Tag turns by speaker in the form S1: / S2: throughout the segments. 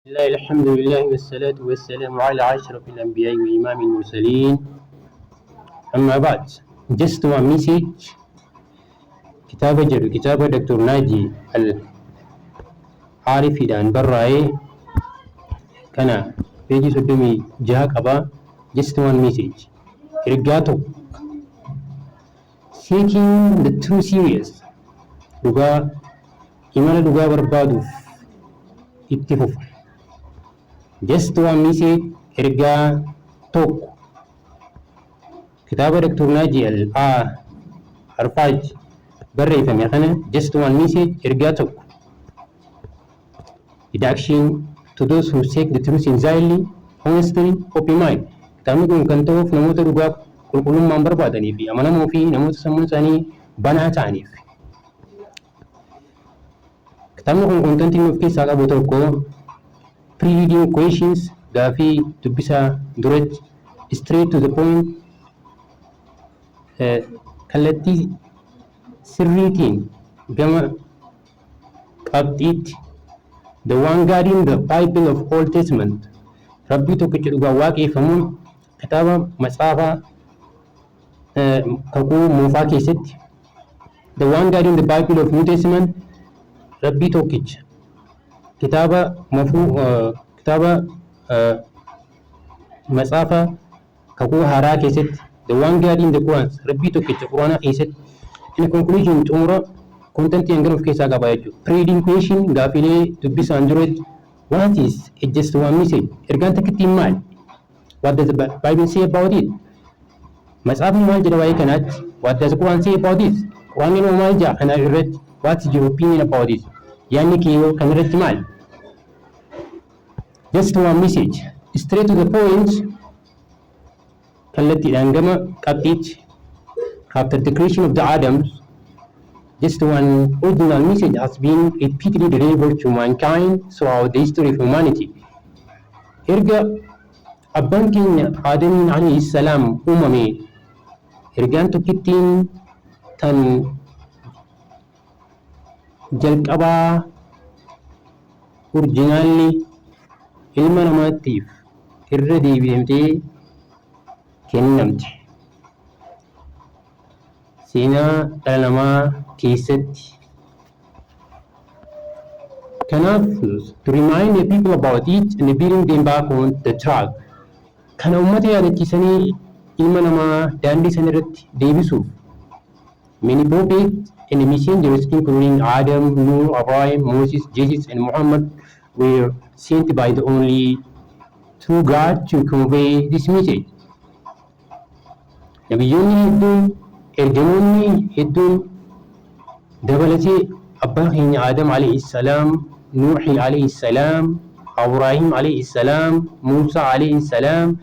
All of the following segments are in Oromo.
S1: الله، الحمد لله، والصلاة والسلام على أشرف الأنبياء وإمام المرسلين، أما بعد. Just one message kitaaba jedhu, kitaaba Dr. Naaji Al Aarifiidhaan barraa'ee kana peejii 36 qaba. Just one message, ergaa tokko. Seeking the true series, dhugaa, imala dhugaa barbaaduuf itti fufa. Just one message, ergaa tokko, kitaaba Dr. Naaji Al Arfaaj barreeffame kana. Just one message, ergaa tokko. Deduction to those who seek the truth sincerely, honestly, open mind. Kitaabni kun kan ta'uuf namoota dhugaa qulqullummaan barbaadanii fi amanamoo fi namoota sammuun isaanii banaa ta'aniif. Kitaabni kun contentii inni of keessaa qabu tokko, pre-reading questions, gaafii dubbisaa duratti, straight to the point, kallattii sirriitiin gama qabxiitti, the one God in the Bible of Old Testament, Rabbii tokkicha dhugaa waaqeffamuun kitaaba matsaafaa kakuu moofaa keessatti, the one God in the Bible of New Testament, Rabbii tokkicha kitaaba mafuu kitaaba matsaafa kakuu haaraa keessatti, the one God in the Quran, Rabbii tokkicha Quraana keessatti. In conclusion, xumura, contentii hangana of keessaa qaba jechuudha. Pre-reading question, gaafilee dubbisaan duratti: what is a just one message? Ergaan takkittiin maali? What does the Bible say about it? Matsaafni maal jedha waa'ee kanaatti? What does the Quran say about it? Quraanni immoo maal jedha kana irratti? What is your opinion about it? Yaadni kee kan irratti maali? Just one message, straight to the point, kallattiidhaan gama qabxiitti. After the creation of the Adams, just one original message has been repeatedly delivered to mankind throughout the history of humanity. Erga abbaan keenya Aadamiin alayhi salaam uumame, ergaan tokkittiin tan jalqabaa originalli ilma namaatiif irra deebi'amtee kennamte. Seenaa dhala namaa keessatti. Kanaaf, to remind the people about it and bring them back on the track. Kana uummata yaadachiisanii ilma namaa daandii sana irratti deebisuuf. Many prophets and messengers, including Adam, Noah, Abraham, Moses, Jesus and Muhammad, were sent by the only true God to convey this message. Nabiyyoonni hedduun, ergamoonni hedduun dabalatee abbaa keenya Aadam alayhi salaam, Nuuhi alayhi salaam, Abraahim alayhi salaam, Muusaa alayhi salaam,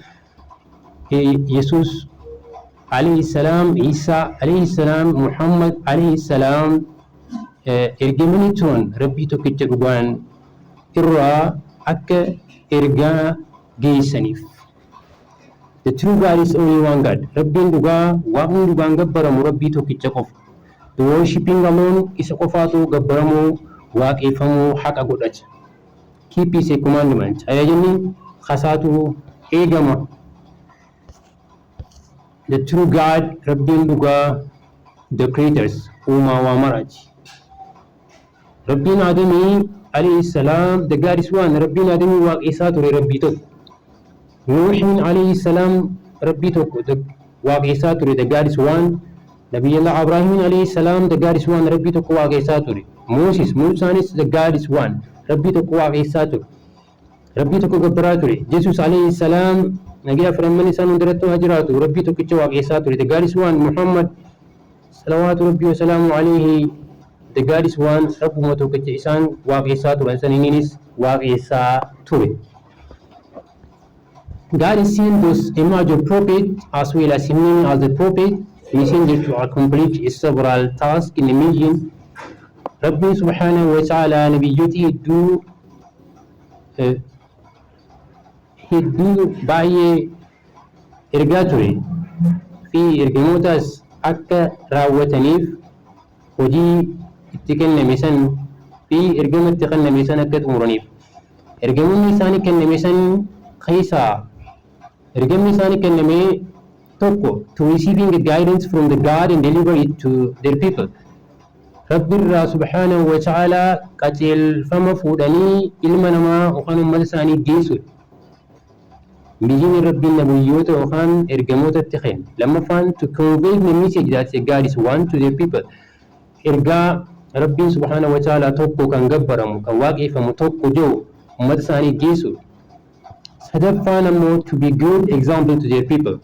S1: Yesuus alayhi salaam, Isaa alayhi salaam, Muhammad alayhi salaam ergamanii turan Rabbii tokkicha dhugaan irraa akka ergaa geessaniif. The true God is only one God. Rabbiin dhugaa, Waaqni dhugaan gabbaramu Rabbii tokkicha qofa. The worshipping alone, isa qofaatu gabbaramuu, waaqeffamuu haqa godhata. Keep his commandment. Ajajni kasaatu eegama. The true God, Rabbiin dhugaa, the creators, uumaa waa maraati. Rabbiin Aadamii alayhi salaam, the God is one. Rabbiin Aadamii waaqessaa ture Rabbii tokko. Nuuhin alayhi salaam Rabbii tokko waaqessaa ture, the God is one. Nabiyyallah Abrahiim alayhi salaam, the God is one, Rabbii tokko waaqessaa ture. Moses, Muusaanis, the God is one, Rabbii tokko waaqessaa ture. Rabbii tokko gabbaraa ture. Yesus alayhi salaam, nagaa firamman isaan hundarratti haa jiraatu, Rabbii tokkicha waaqessaa ture. The God is one. Muhammad salawaatu Rabbii wasalaamu alayhi, the God is one, Rabbuma tokkicha isaan waaqessaa turan saniinis waaqessaa ture. God has sent those major prophet as well as many other prophet messenger to accomplish several tasks in the mission. Rabbiin subhaanahu wa ta'ala nabiyyoota hedduu hedduu baay'ee ergaa ture fi ergamootaas akka raawwataniif hojii itti kenname san fi ergama itti kenname san akka xumuraniif. Ergamoonni isaanii kenname san keessaa ergamni isaanii kenname tokko, to receiving the guidance from the God and deliver it to their people. Rabbirraa subhaanahu wa ta'aalaa qajeelfama fuudhanii ilma namaa yookaan uummata isaanii geessuudha. Biyyiin Rabbiin nabiyyoota yookaan ergamootatti kenne. Lammaffaan, to convey the message that God is one to their people. Ergaa Rabbiin subhaanahu wa ta'aalaa tokko, kan gabbaramu, kan waaqeffamu tokko jiru uummata isaanii geessuudha. Sadaffaan ammoo, to be good example to their people.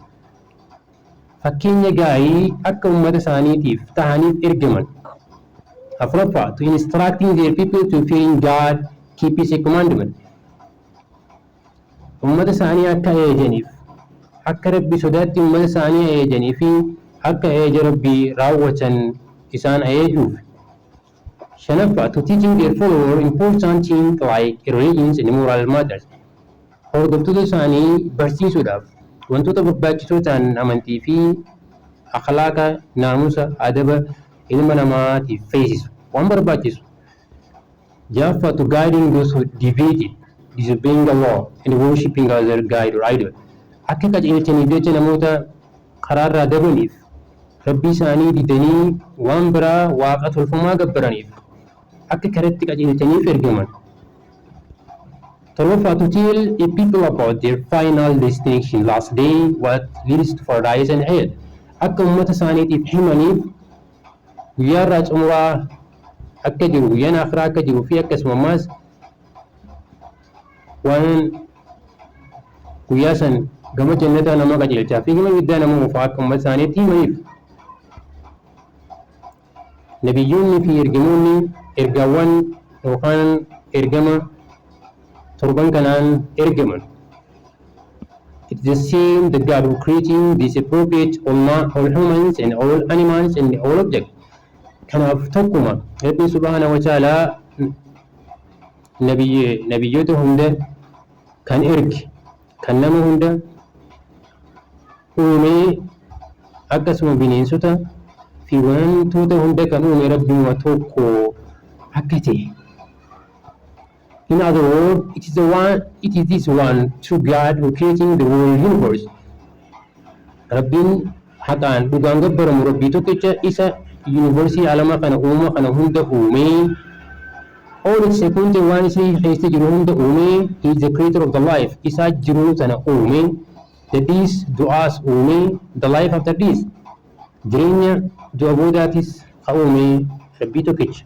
S1: Fakkeenya gaarii akka uummata isaaniitiif tahaniif ergaman. Afuraffaa, to instructing their people to fearing God, keep his commandment. Uummata isaanii akka ajajaniif, akka Rabbi sodaatti uummata isaanii ajajanii fi akka ajaja Rabbii raawwatan isaan ajajuuf. Shanaffaa, to teaching their follower important things like religions and moral matters. Hordoftoota isaanii barsiisuudhaaf wantoota barbaachisoo ta'an amantii fi akhlaaqa, naamusa, adaba ilma namaatiif feesisu waan barbaachisu. Ja'affaa, to guiding those who deviated, disobeying the law and worshipping other god or idol. Akka qajeelchaniif jecha namoota karaarraa dabaniif, Rabbii isaanii didanii waan biraa waaqa tolfamaa gabbaraniif akka karatti qajeelchaniif ergaman. Torbaffaa, to tell a people about their final destination, last day, what leads to paradise and hell. Akka uummata isaaniitiif himaniif guyyaa irraa xumuraa akka jiru, guyyaan akhiraa akka jiruu fi akkasuma ammaas waan guyyaa san gama jannataa nama qajeelchaa fi gama ibiddaa nama oofaa akka uummata isaaniitti himaniif. Nabiyyoonni fi ergamoonni ergaawwan yookaan ergama torban kanaan ergaman. It is the same the God who creating this appropriate all, all humans and all animals and all objects. Kanaaf tokkuma Rabbiin subhaana wa ta'aalaa nabiyyoota hunda kan erge, kan nama hunda uumee, akkasuma bineensota fi wantoota hunda kan uume Rabbima tokko akka ta'e. In other words, it is the one, it is this one true God who creating the world universe. Rabbiin haqaan dhugaan gabbaramu Rabbii tokkicha isa yuunivarsii alama kana, uuma kana hunda uumee, all its content, waan isii keessa jiru hunda uumee. He is the creator of the life, isaa jiruu tana uumee, the death, du'aas uumee, the life after this, jireenya du'a boodaatis ka uumee Rabbii tokkicha.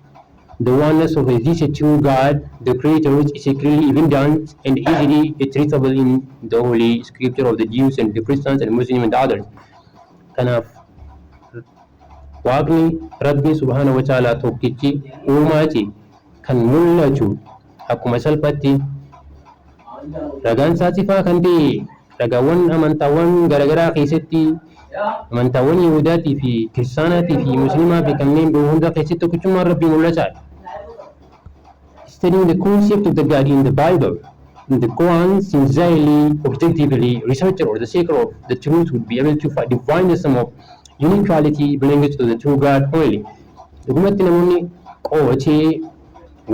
S1: The oneness of this true God, the Creator, is clearly evident and easily traceable in the Holy Scripture of the Jews and the Christians and Muslims and others. Kanaaf Waaqni Rabbi subhaana wa ta'aalaa tokkichi uumaati kan mul'atu akkuma salphatti ragaan isaa kan ta'e ragaawwan amantaawwan garaagaraa keessatti, amantaawwan Yihudaatii fi Kiristaanaatii fi Musliimaa fi kanneen biroo hunda keessatti tokkichummaan Rabbii mul'ataadha. Studying the concept of the God in the Bible, in the Quran, sincerely, objectively, researcher or the seeker of the truth would be able to define the sum of unique quality belonging to the true God only. Dhugumatti namoonni qo'atee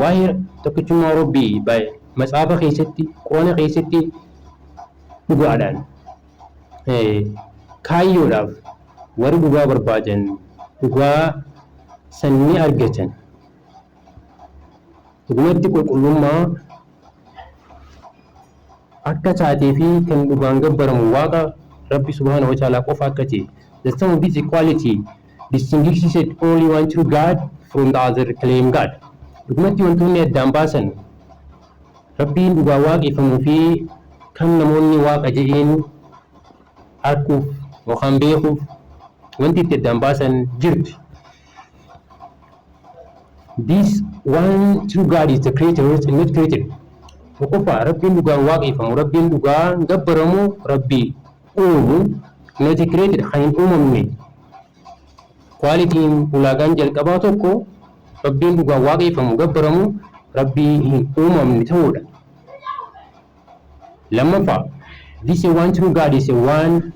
S1: waa'ee tokkichummaa Rabbii matsaafa keessatti, Quraana keessatti dhugaadhaan kaayyoodhaaf warri dhugaa barbaadan dhugaa san ni argatan. Dhugumatti qulqullummaa akka taatee fi kan dhugaan gabbaramu Waaqa Rabbi subhaanahu wa ta'aalaa qofa akka ta'e. The sum of this equality distinguishes only one true God from the other claim God. Dhugumatti wantoonni addaan baasan Rabbiin dhugaa waaqeffamuu fi kan namoonni Waaqa jedheen arguuf yookaan beekuuf wanti itti addaan baasan jirti. This one true God is the creator and not created. Tokkoffaa, Rabbiin dhugaan waaqeffamu, Rabbiin dhugaan gabbaramu, Rabbii uumu, not created, kan hin uumamne. Qualityn ulaagaan jalqabaa tokko Rabbiin dhugaan waaqeffamu, gabbaramu, Rabbii hin uumamne ta'uudha. Lammaffaa, this one true God is a one,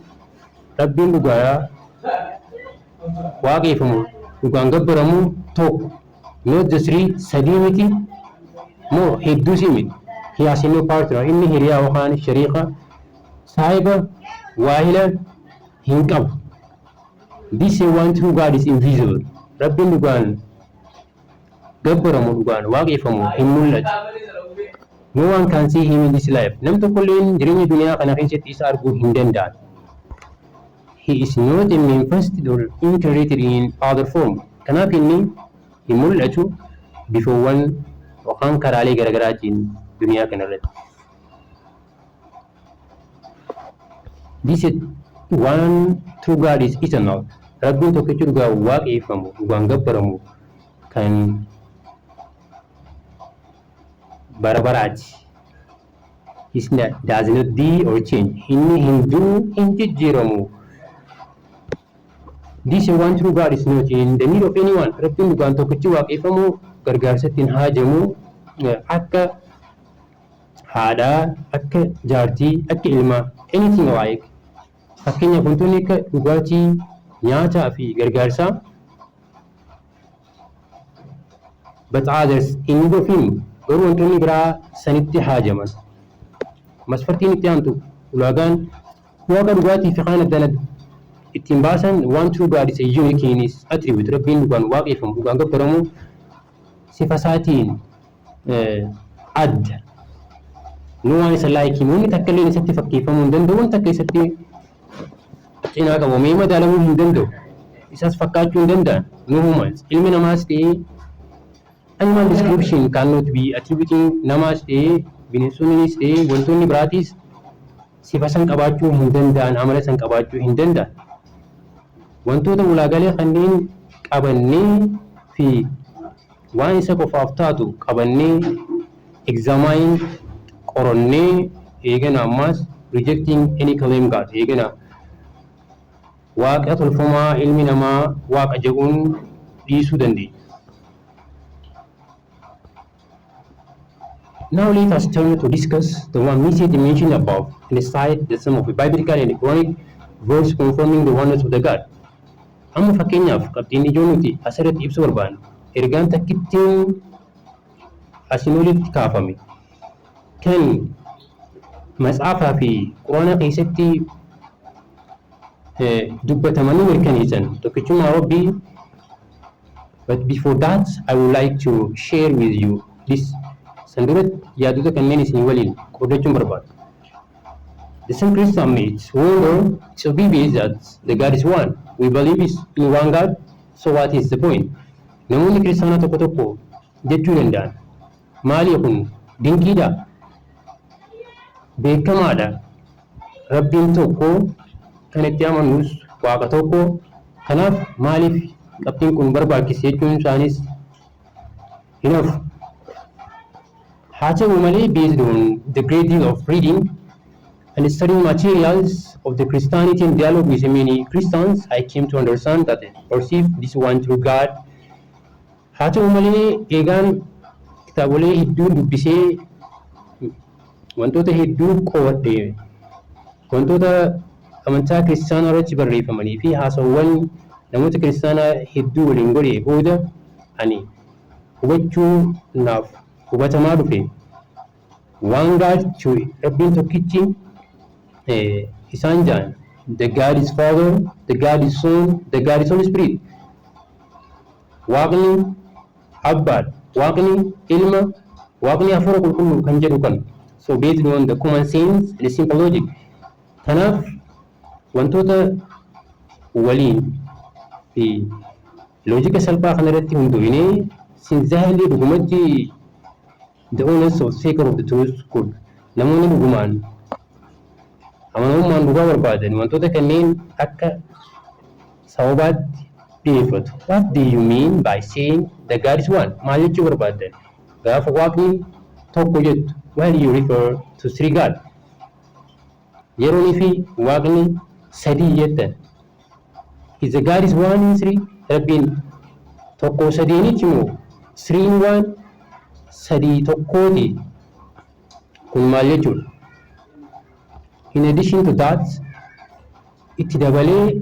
S1: Rabbiin dhugaa waaqeffamu, dhugaan gabbaramu tokko, not the three, sadii miti moo hedduus miti. He has no partner. Inni hiriyaa yookaan shariika, saahiba, waahila hin qabu. This one true God is invisible. Rabbiin dhugaan gabbaramu, dhugaan waaqeffamu hin mul'atu. No one can see him in this life. Nam tokkolleen jireenya duniyaa kana keessatti isa arguu hin danda'an. He is not manifested or incarnated in other form. Kanaaf inni hin mul'atu bifoowwan yookaan karaalee garaagaraatiin duniyaa kanarratti. This is one true God is eternal. Rabbiin tokkichi dhugaan waaqeffamu, dhugaan gabbaramu kan bara baraati. Is not, does not die or change. Inni hin du'u, hin jijjiiramu. This one true God is not in the need of anyone. Rabbiin dhugaan tokkichi waaqeffamu gargaarsatti hin haajamu, akka haadhaa, akka jaartii, akka ilmaa, anything like. Fakkeenyaaf wantoonni akka dhugaatii, nyaataa fi gargaarsaa, but others in need of him, garuu wantoonni biraa sanitti haajaman. Masfartiin itti aantu, ulaagaan waaqa dhugaatii fi kaan adda adda ittiin baasan, one true God is a unique in his attribute. Rabbiin dhugaan waaqeffamu, dhugaan gabbaramu sifa isaatiin adda. No one is like him. Wanni takka illee isatti fakkeeffamuu hin danda'u, wanti takka isatti cinaa qabamee madaalamuu hin danda'u. Isas fakkaachuu hin danda'an. No humans. Ilmi namaas ta'ee animal description cannot be attributing, namaas ta'ee bineensonnis ta'ee wantoonni biraatis sifa san qabaachuu hin danda'an, amala san qabaachuu hin danda'an. Wantoota ulaagaalee kanneen qabannee fi waan isa qofaaf taatu qabannee, examine, qorannee, eegana ammaas rejecting any claim God, eegana waaqa tolfamaa ilmi namaa waaqa jedhuun dhiisuu dandeenya. Now let us turn to discuss the one message mentioned above and cite the sum of the biblical and Quranic verse confirming the oneness of the God. Amma fakkeenyaaf qabxiin ijoo nuti asirratti ibsuu barbaannu ergaan takkittiin asiin olitti kaafame kan matsaafaa fi Quraana keessatti dubbatamanii mirkaneessan tokkichummaa Rabbii. But before that, I would like to share with you this. San duratti yaadota kanneen isin waliin qoodachuun barbaada. The some Christian mates wonder to be that the God is one. We believe is in one God, so what is the point? Namoonni kiristaanaa tokko tokko jechuu danda'an. Maali kun dinqiidha? Beekamaadha. Rabbiin tokko, kan itti amannus Waaqa tokko. Kanaaf maaliif qabxiin kun barbaachise jechuun isaanis hin hafu. Haa ta'u malee, based on the great deal of reading and studying materials of the Christianity and dialogue with many Christians, I came to understand that I perceive this one true God. Haa ta'u malee, eegaan kitaabolee hedduu dubbisee, wantoota hedduu qo'adhe, wantoota amantaa kiristaanaa irratti barreeffamanii fi haasawwan namoota kiristaanaa hedduu waliin godhe booda, ani hubachuu naaf hubatamaa dhufe. One God, Rabbiin tokkichi isaan jedhan, the God is Father, the God is Son, the God is Holy Spirit. Waaqni Abbaadha, Waaqni Ilma, Waaqni Hafuura Qulqulluu kan jedhu kan. So based on the common sense and simple logic. Kanaaf wantoota waliin fi loojika salphaa kana irratti hundoofnee, sincerely, dhugumatti, the honest of seeker of the truth could, namoonni dhugumaan amanamummaan dhugaa barbaadan wantoota kanneen akka sababaatti dhiyeeffatu. What do you mean by saying the God is one? Maal jechuu barbaaddan? Gaafa Waaqni tokko jettu, when you refer to three God. Yeroonii fi Waaqni sadii jettan. Is the God is one in three? Rabbiin tokko sadiinichi moo three in one, sadii tokkooti? Kun maal jechuudha? In addition to that, itti dabalee,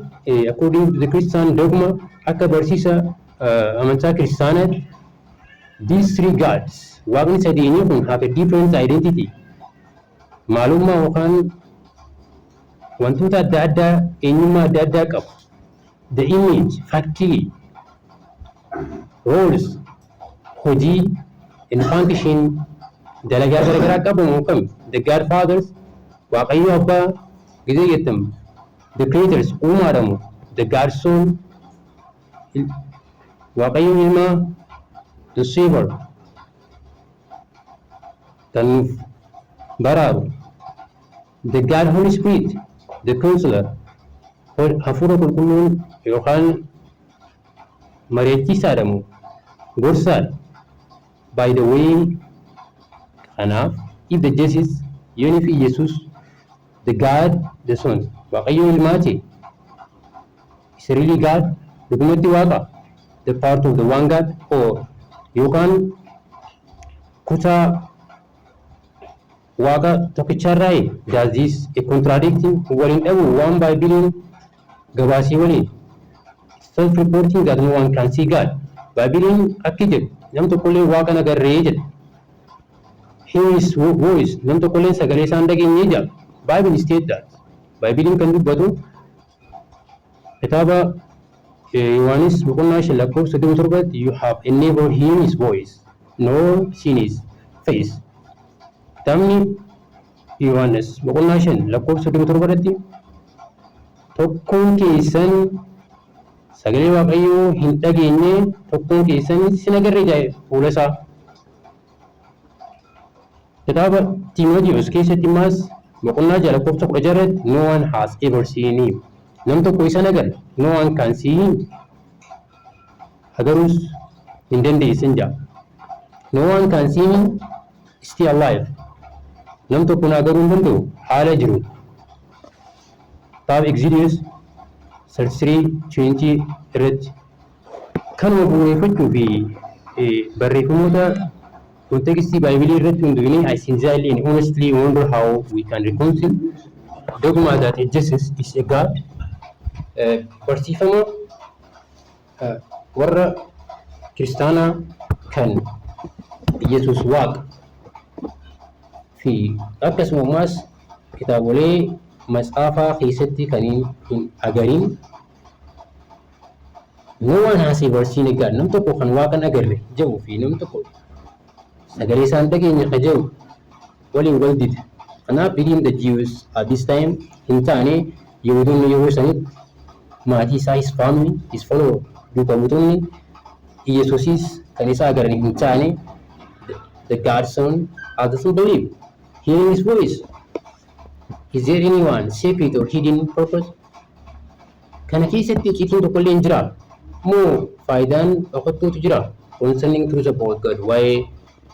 S1: according to the Christian dogma, akka barsiisa amantaa kiristaanaatti, these three gods Waaqni sadiinii kun have a different identity. Maalummaa yookaan wantoota adda addaa, eenyummaa adda addaa qabu. The image, fakkii, roles, hojii, and function, dalagaa garaagaraa qabu moo kami? The God Fathers, Waaqayyo Abbaa gizee jettamu, the Creators, uumaadha moo, the God Son, Waaqayyo Ilmaa, the Savior, kan nuuf baraaru, the God Holy Spirit, the Counselor, Hafuura Qulqulluun yookaan mari'achiisaadha moo gorsaadha? By the way, kanaaf, if the Jesus, yoonii fi Yesus the God the Son, Waaqayyo Ilmaa ta'e, is really God, dhugumatti Waaqa, the part of the one God, or yookaan kutaa Waaqa tokkicharraayi? Does this a contradicting, waliin dhabu waan Baaybiliin gabaasee waliin? Self reporting that no one can see God. Baaybiliin akki jedhu, nam tokkollee Waaqa nagarree jedha. Hear his voice, nam tokkollee sagalee isaan dhageenye jedha. Bible state that. Baaybiliin kan dubbatu kitaaba Yohaannis boqonnaa 5 lakkoofsa 37tti, "You have never heard his voice nor seen his face." Kitaabni Yohaannis boqonnaa 5 lakkoofsa 37tti, tokkoon keessan sagalee Waaqayyoo hin dhageenye, tokkoon keessan sin agarre jedhe fuula isaa. Kitaaba Tiimotiyoos keessatti immaas boqonnaa 6 lakkoofsa 16 irratti, "No one has ever seen him." Nam tokko isa agarre. No one can see him. Agaruus hin dandeessan jedha. No one can see him stay alive. Nam tokko na agaruu hin danda'u haala jiru. Kitaaba Exodus 33:20 irratti kanuma bu'uureffachuu fi barreeffamoota contextii Baaybilii irratti hundoofnee, I sincerely and honestly wonder how we can reconcile dogma that Jesus is a God, barsiifama warra kiristaanaa kan Yesus Waaqa fi akkasumas kitaabolee matsaafaa keessatti kan hin agarin, "No one has ever seen a God," nam tokko kan Waaqan agarre jedhuu fi nam tokko sagalee isaan dhageenye ka jedhu waliin wal dida. Kanaaf believe the Jews at this time hin taane. Yihudoonni yeroo sanitti maatii isaa, his family, his follower, duuka buutonni Yesuusis kan isa agaran hin taane. The God's Son others believe hearing his voice. Is there any one secret or hidden purpose? Kana keessatti icciitiin tokkollee hin jira moo faayidaan dhokattuutu jira concerning truth about God, waa'ee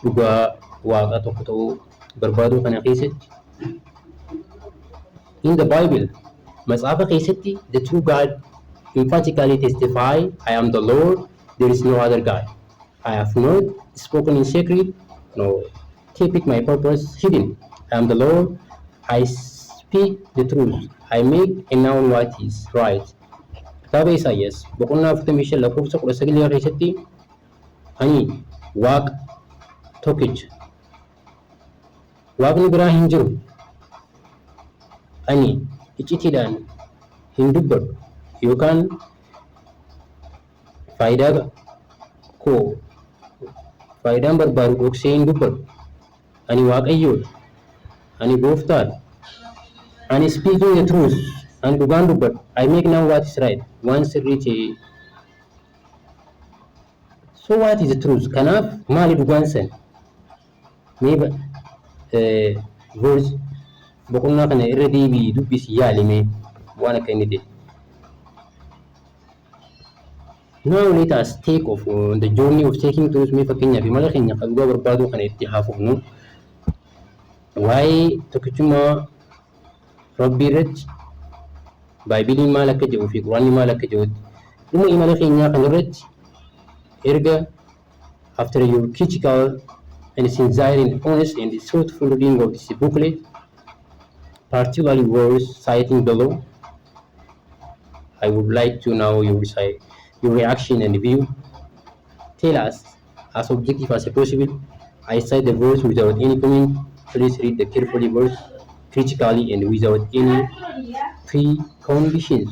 S1: dhugaa Waaqa tokko ta'uu barbaaduu kana keessatti? In the Bible, matsaafa keessatti, the true God emphatically testify, "I am the Lord, there is no other God. I have not spoken in secret nor keep it my purpose hidden. I am the Lord, I speak the truth, I make a known what is right." Kitaaba Isaayyaas boqonnaa 45 lakkoofsa 19 keessatti, ani Waaqa tokkicha, Waaqni biraa hin jiru. Ani iccitiidhaan hin dubbadhu yookaan faayidaa koo, faayidaan barbaadu dhoksee hin dubbadhu. Ani Waaqayyoodha. Ani Gooftaadha. Ani speaking the truth. Ani dhugaan dubbadhu. I make known what is right. Waan sirrii ta'e. So what is the truth? Kanaaf maali dhugaan san? Mee verse boqonnaa kana irra deebii dubbisi yaali mee waan akka inni ta'e. Now let us take off on the journey of taking truth. Mee fakkeenyaaf imala keenya kan dhugaa barbaaduu kana itti haa fufnu. Waa'ee tokkichummaa Rabbii irratti Baaybiliin maal akka jedhuu fi Quraanni maal akka jedhutti dhuma imala keenyaa kana irratti, erga after your critical and sincere and honest and thoughtful reading of this booklet, particularly words citing below, I would like to know your reaction and view. Tell us as objective as possible. I cite the verse without any comment. Please read the carefully verse critically and without any preconditions.